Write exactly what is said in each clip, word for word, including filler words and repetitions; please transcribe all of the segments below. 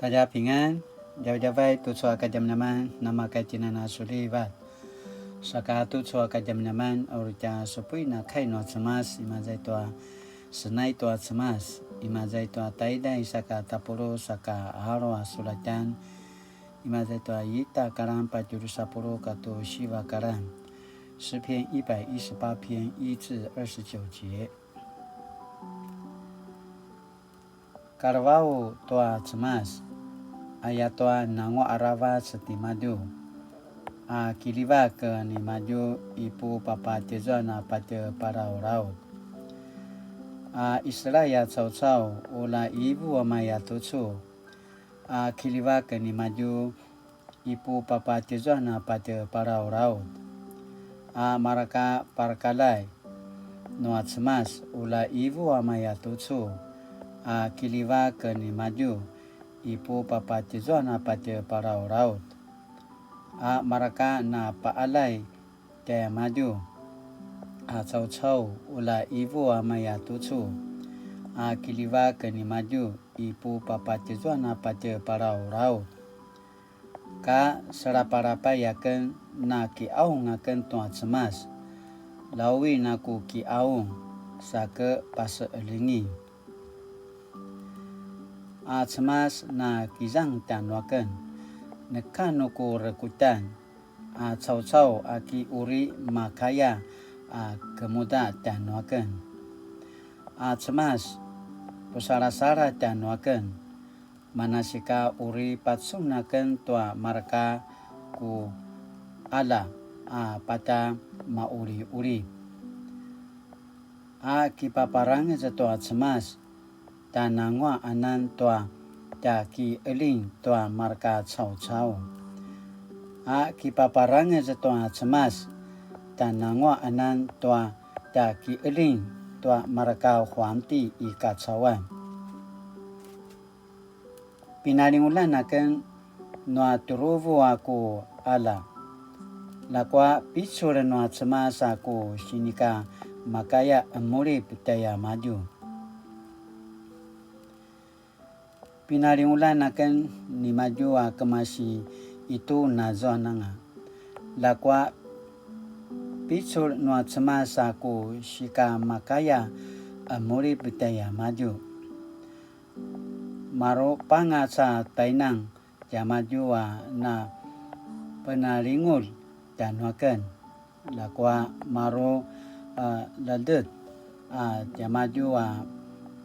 大家平安, djavadjavai tucu a kadjamadjaman, namakaitinana sulivat. Saka tucu a kadjamadjaman, uri tja supuin a kai nua Cemas, imaza i tua Senai tua Cemas, imaza i tua taiday saka tapuluq saka alu a sulatjan, imaza i tua ita karan patje drusa puluq katua siva karan. 诗篇一百一十八篇一至二十九节。 Kalevau tua Cemas, ayatua nanguaq aravac timadju, a kiljivak nimadju i pupapatizuan a patje palalaut. A Israil a caucau, ula ivu a maya tucu, a kiljivak nimadju i pupapatizuan a patje palalaut. A mareka parakaljai nua Cemas, ula ivu a maya tucu, a kiljivak nimadju i pupapatizuan a patje palalaut. A mareka na paqaljai tjaimadju a caucau, ula ivu a maya tucu, a kiljivak nimadju i pupapatizuan a patje palalaut. Ka selapalapay aken, na kiqaung aken tua Cemas, lawi na ku kiqaung, sa ke paseqeljingi. A Cemas na kizang tjanuaken, neka nu ku rekutan, a caucau a ki uri makaya a kemuda tjanuaken. A Cemas, pusalasala tjanuaken, manasika uri pacun aken tua mareka ku qalja a pata mauliuli. A kipaparangez tua Cemas, tjananguaq anan tua tja kiqeljing tua mareka caucau. A kipaparangez tua Cemas, tjananguaq anan tua tja kiqeljing tua mareka huanti i kacauan. Pinalingulan aken nua tjuruvu a ku qalja. Ljakua picul nua Cemas a ku sinika makaya qemulip tjaimadju. Pinalingulan aken nimadju a kemasi itu nazuananga. Ljakua picul nua Cemas a ku sika makaya qemulip tjaimadju. Maru pangac a tjainan tiamadju a na penalingulj tjanuaken, ljakua maru, a, ledet a tiamadju a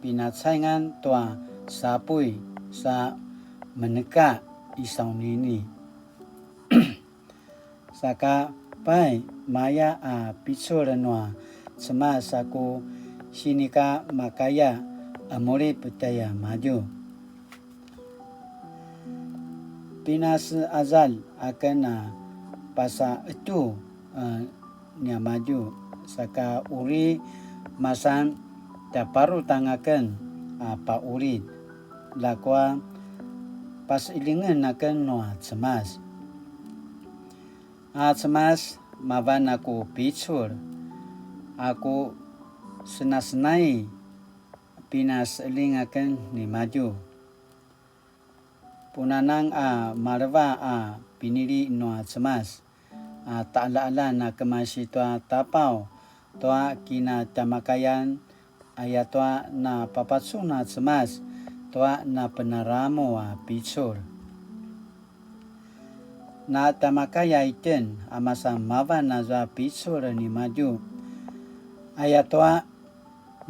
pinacaingan tua sapuy sa meneka i saunini. Saka pai maya a picul nua Cemas a ku sinika makaya qemulip tjaimadju. Pinaseqazal aken a pasaqetju, e, niamadju, saka uri masan tjaparutang aken a paulit, ljakua paseqeljingen aken nua Cemas. A Cemas, mavan a ku picul, a ku senasenai, pinaseqeljing aken nimadju. Punanang a maleva a pinili nua Cemas, a taqaljaqaljan a kemasi tua tapaw tua kinatjamakayan, ayatua na papacun a Cemas tua napenaramu a picul. Na tjamakaya itjen a masa mavan azua picul nimadju, ayatua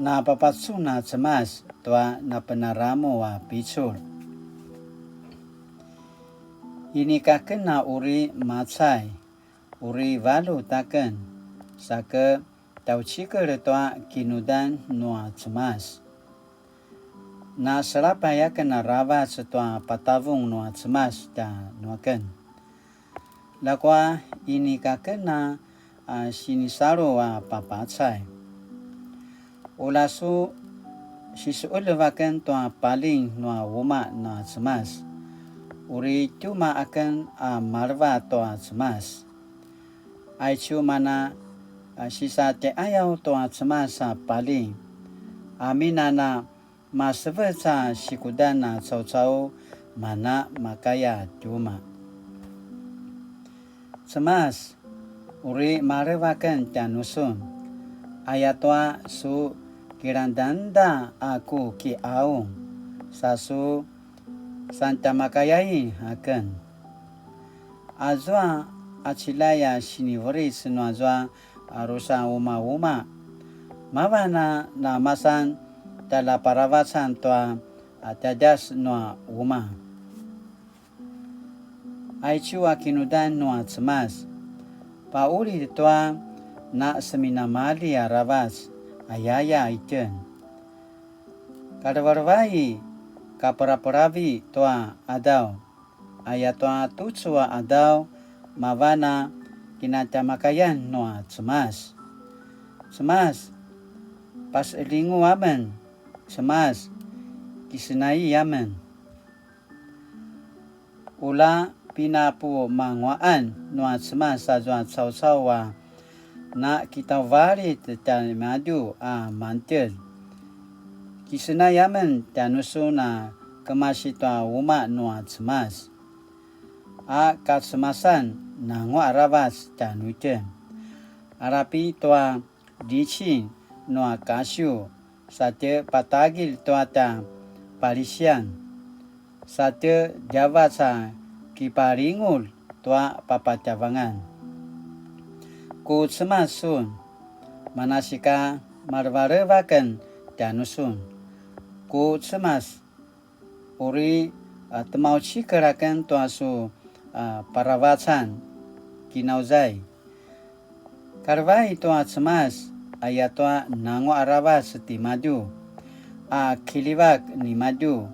na papacun a Cemas tua napenaramu a picul. Inika ken a uri macay, uri valjut aken, sa ke tjaucikel tua kinudan nua Cemas. Na selapay aken aravac tua patavung nua Cemas tjanuaken. Ljakua inika ken a, a, sinisalu a papacay. Ula su sisuqeljev aken tua paling nua umaq na Cemas. Uri tjumaq aken a maleva tua Cemas. Aicu mana, a, sisatjaiqayaw tua Cemas a paling. Amin a na masevec a sikudan a caucau mana makaya tjumaq. Cemas, uri maleva aken tjanusun, ayatua su kilangdangda a ku kiqaung, sa su santjamakayai aken. Azua qaciljay a siniveric nuazua a drusa umauma, mavan a namasan tjaljaparavacan tua a tjadjas nua uma. Aicu a kinudan nua Cemas, paulid tua na seminamalji aravac, ayaya itjen. Kalevalevai, kaperaperavi tua qadaw, ayatua tucu a qadaw, mavan a kinatjamakayan nua Cemas. Cemas, paselingu amen. Cemas, kisenai amen. Ula pinapumanguaqan nua Cemas azua caucau a na kitauvalit tjaimadju a mantjez. Kisenai amen tjanusun a kemasi tua umaq nua Cemas. A kacemasan nanguaq aravac tjanuitjen. Alapi tua djicing nua kasiw, satje patagilj tua tja palisian, satje djavac a kipalingulj tua papatjavangan. Ku Cemas sun, manasika malevaleva aken tjanusun. Ku Cemas, uri, a, temaucikel aken tua su, a, paravacan, kinauzai. Kalevai tua Cemas, ayatua nanguaq aravac timadju, a kiljivak nimadju,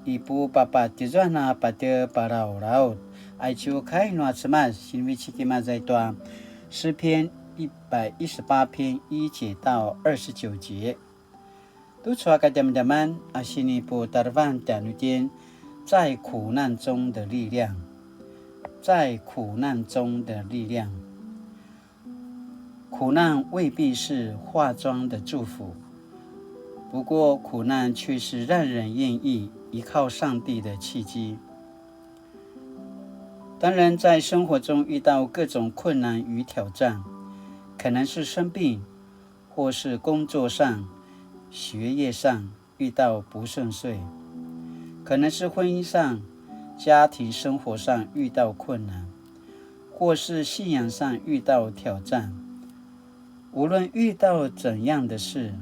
i pupapatjezuan a patje palalaut. Aicu kai nua Cemas, sinivecik imaza i tua 诗篇一百一十八篇一节到二十九节。 Tucu a kadjamadjaman a siniputarevan tjanuitjen, 在苦难中的力量，在苦难中的力量。苦难未必是化妆的祝福，不过苦难却是让人愿意依靠上帝的契机。当人在生活中遇到各种困难与挑战，可能是生病， 或是工作上、学业上遇到不顺遂，可能是婚姻上、家庭生活上遇到困难，或是信仰上遇到挑战。无论遇到怎样的事，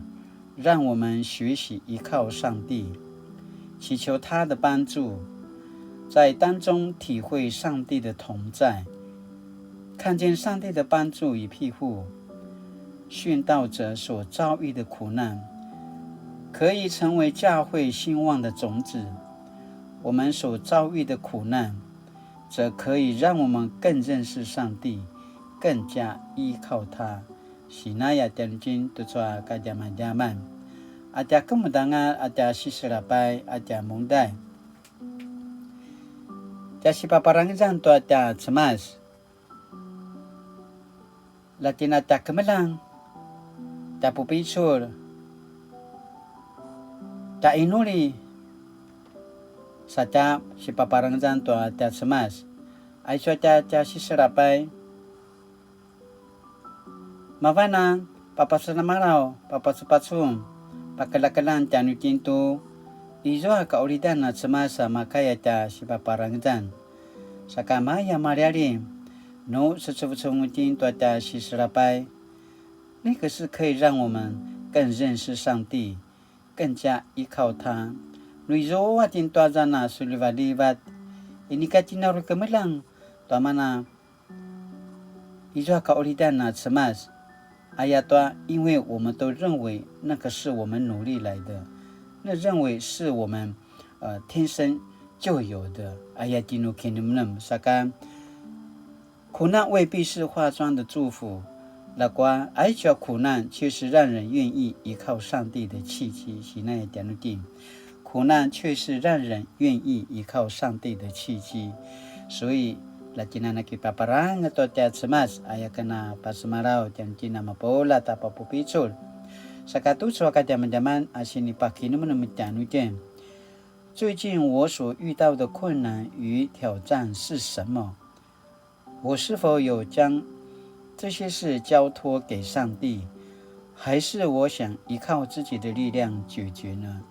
让我们学习依靠上帝，祈求他的帮助，在当中体会上帝的同在，看见上帝的帮助与庇护。 殉道者所遭遇的苦难，可以成为教会兴旺的种子。我们所遭遇的苦难，则可以让我们更认识上帝，更加依靠他。Sinaya tjanuitjen tucu a kadjamadjaman. A tja kemudanga, a tja siselapay, a tja mungday. Tja sipaparangezan tua tja Cemas. Latjina tja kemeljang, tja pupicul, tja inuli, sa tja sipaparangezan tua tja Cemas. Aicu a tja, tja siselapay. Mavan a papasenamalaw, papacupacun, pakeljakeljang tjanuitjen tu izua kaqulidan a Cemas a makaya tja sipaparangezan. Saka maya malialim, nu secevecevung itjen tua tja siselapay, 那个是可以让我们更认识上帝，更加依靠他。Nu izua itjen tua zua na sulivalivat, inika tjen a uri kemeljang tua mana izua kaqulidan a Cemas. Ayatua, 因为我们都认为那个是我们努力来的，那认为是我们，呃，天生就有的。Aya tjen a kinemenem, saka 苦难未必是化妆的祝福，ljakua, aicu a 苦难却是让人愿意依靠上帝的契机。Sinaya tjanuitjen. 苦难却是让人愿意依靠上帝的契机。所以, latjina nakipaparangez tua tja Cemas, aya ken a pasemalaw tjanuitjen a mapuljat a papupicul. Saka tucu a kadjamadjaman a sinipakinemenem tjanuitjen. 最近我所遇到的困难与挑战是什么？我是否有将这些事交托给上帝，还是我想依靠自己的力量解决呢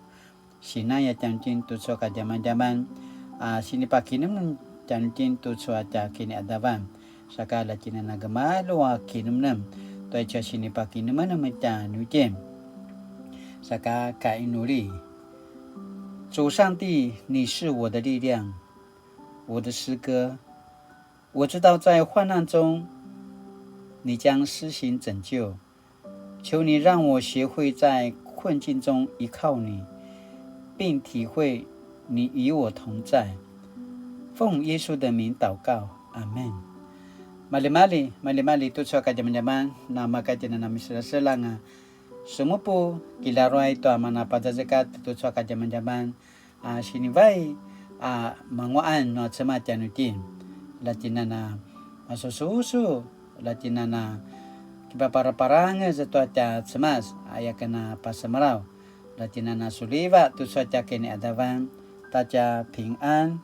？Sinaya tjanuitjen tucu a kadjamadjaman, a sinipakinemnem tjanuitjen tucu a tja kiniadavan, saka la tjinana gemalju a kinemnem tua ica sinipakinemnem tjanuitjen. Saka kainuli. 主上帝，你是我的力量，我的诗歌。我知道在患难中，你将施行拯救。求你让我学会在困境中依靠你，并体会你与我同在。奉耶稣的名祷告，阿门。Malimali, malimali tucu a kadjamadjaman, na maka tjinana miselaselang a semupu, kilaruai tua mana pazazekatj tucu a kadjamadjaman, a sinivai a manguaqan nua Cemas tjanuitjen. La tjinana masususu, la tjinana kipaparaparangez tua tja Cemas, a yaken a pasemalaw. La tjinana suliva tucu a tja kiniadavan, ta tja pingan,